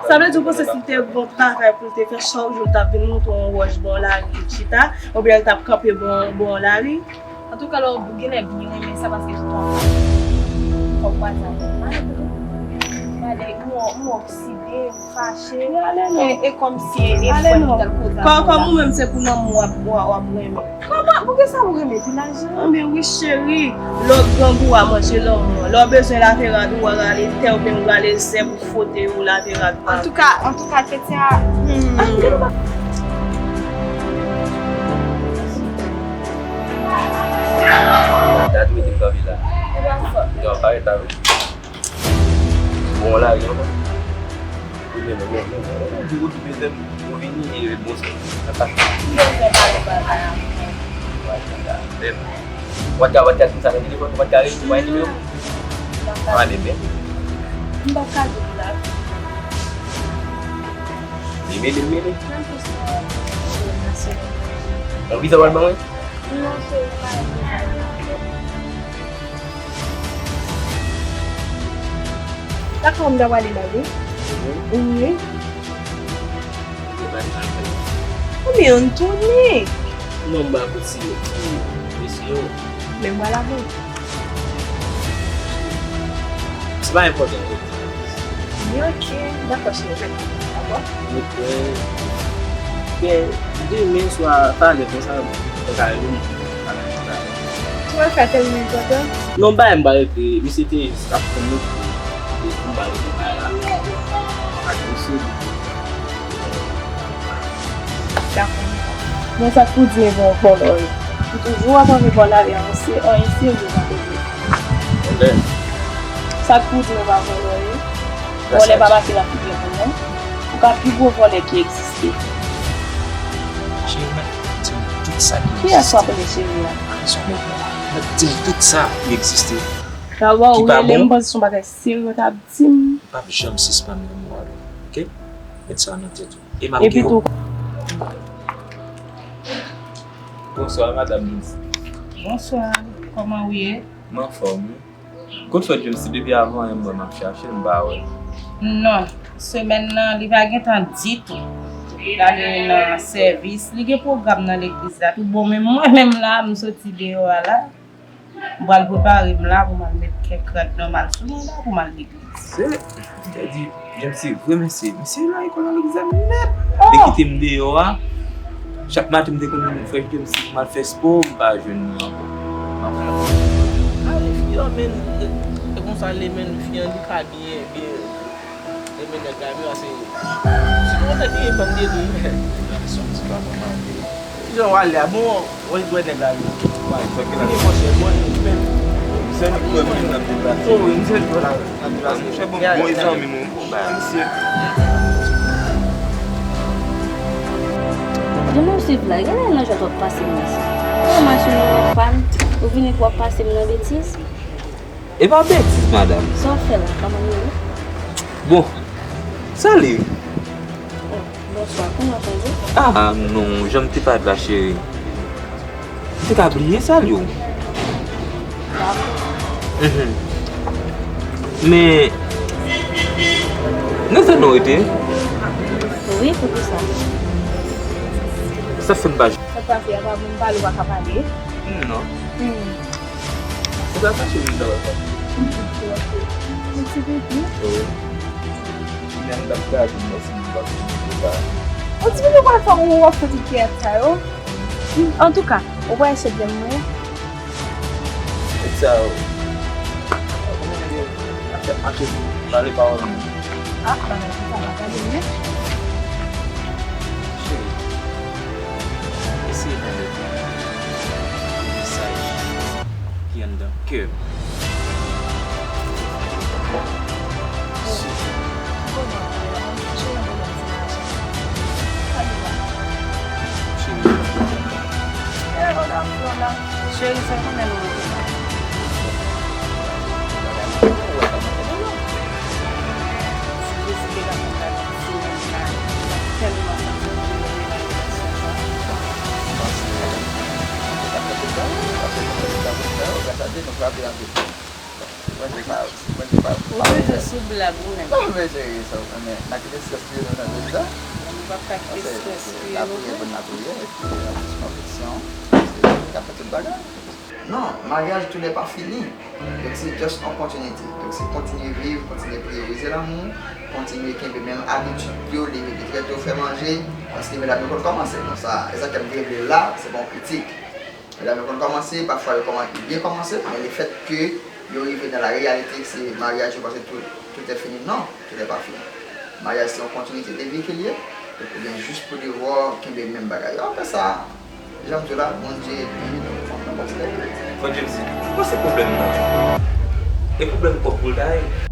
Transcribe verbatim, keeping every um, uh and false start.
Sa vle di w panse si l te gen yon travay pou l te fè, chak jou l t ap vin monte yon wòch bò lari, l chita, oubyen l t ap kanpe bò, bò lari? Antouka, lè w genlè byen renmen sa paske se yon fòk w pa ta malad. Gade, ou, ou okside, ou fache, e, e kòmsi e frè ki t al koze avè w la. Kòm ou menm se pou lanmou w ap, w ap renmen. Kòman? Poukisa ou renmen pi lajan? Anben wi cheri, lè w grangou w a manje lanmou an. Lè w bezwen lave rad ou, w a rale tè oubyen w rale zèb ou fwote yo, w lave rad ou. Antouka, antouka, Ketia, hmm. Dat mete kanpe la. Yo ap parèt la wi. Bon, la, yo. Ou vini, e bon, sa pa. Wata, wata, konsa nan telefòn, wata, reyini, wata, nimewo. Wata, bebe. M pa ka di la. Li mele, li mele. Yon viza w al ban mwen? Non, cheri, m pa gen viza. Dakò, m ta pale la, wi. Wi. Konbyen ann tounen? Non, m ba pou ti, ti mesye yo. Men m pral avè w. Se pa enpòtan. Wi, ok. Dakò, cheri. Dakò. Ok. Byen, demen swa, talè konsa, mwen ka rele w. Ou wè sa tèlman enpòtan? Non, bagay m pa rete, misye te jis ap tann nou pou, pou m pa rete bagay la. Ak misye. Dakò. Men sa k pou di m e pa yon vòlò ye. M toujou ap anvi vòlò avè yon se, yon serye nan kote. Vòlè. Sa k pou di m e pa vòlò ye. Vòlè pa make nan figi moun non. Ou ka pi gwo vòlè ki egziste. Cheri, mèt di m tout sa ki egziste. Kiyès w ap rele cheri a? Mèt di m tout sa ki egziste. Dabò, ou rele m panse se yon bagay serye w t ap di m. M p ap janm sispann renmen w, ok? Met sa nan tèt ou. E m ap gen w. Bonswa, madanm Jones. Bonswa, kòman ou ye? M anfòm, wi. Kot frè James depi avan yè m wè m ap chache l, m pa wè l. Non, semèn nan, li pa gen tan ditou. L ale nan sèvis, li gen pwogram nan legliz la tou. Bon, men mwen menm la, m soti deyò a la. M pral prepare m la pou m al met kèk rad nòmal sou mwen la pou m al legliz. Se, m te di, James se vre mesye. Mesye la, li konn al legliz la nèt. Li kite m deyò a. Chak maten m te konn frè James pou m al fè spò, m pa jwenn li ankò. A, li fi an, men, e konsa li, men fi an, li pa byen, byen. Renmen nèg la vre, paske si nou te gen bann de ri. Nèg la se yon ti gason mare. Kijan w ale a? Bon, wè, wè nèg la vre. Fini, monchè, bon, men. Zèmi kwè mwen nan deplase. O wi, m se kwè la nan deplase. Monchè, bon, bon, e zanmi mwen, bon, ba misye. Demen w swiv la, genlè nan jwèt w ap pase m la sa. Ou wè machin ou an pann, ou vini pou w ap pase m nan betiz. E pa betiz, madanm. Sa w ap fè la, pa manyen wi. Bon, sali. Oh, bonswa, kòman w ap ye? Ah, non, jan m te parèt la, cheri. M te ka bliye sali w. Dakò. Mhm. Men, nan zòn nou rete? Wi, poukisa? Sa fè m pa. Sa pase, apa bon, m pale, ou pa ka pale? Non. Hmm. Ou ka fache vin travay pa. Yon ti pipi. Wi. Kounya m t ap gade m nan si m pa fini pou sa. Yon ti pipi pral fè ou wè fè tout kiyès sa yo. Antouka, ou pa chèf de mwen. Nèg sa yo. Ap fè mache pou pale pawòl mwen. Ah, bagay sa pa gade mwen. Cheri, eseye tande mesaj ki anndan kè m. Cheri, sa konnen nou rete la. Si Jezi te ka konn gade ti nèg la, li t ap tèlman santi l jere relasyon sa. Mwen se pa, mwen se pa, mwen se pa. Ou bezwen sou blag ou menm. Non, men cheri, sa w konnen. N a kite strès touye nou nan deja. Nou p ap ka kite strès touye nou. Lapriyè pou n lapriyè, epi an plis konviksyon, se li k ap fè tout bagay. Non, maryaj tou lè pa fini. Donk se just yon kontinite. Donk se kontinye viv, kontinye priyorize lanmou, kontinye kenbe menm abitid yo, leve de trè to, fè manje, paske medam yo konn kòmanse. Donk sa, e sa k fè m vle vle la, se pa yon kritik. Medam yo konn kòmanse, pafwa yo kòman, yo byen kòmanse, men lefètke yo rive nan la reyalite, se maryaj yo panse tout, tout est fini. Non, tout est pas fini. Maryaj se yon kontinite de vi ke l ye. Donk ou gen jis pou devwa kenbe menm bagay yo. Apre sa, jan m di w la, Bondye epi nou, fòk nou kontinye viv. Frè James, ou panse pwoblèm nan e pwoblèm kòb pou l ta ye?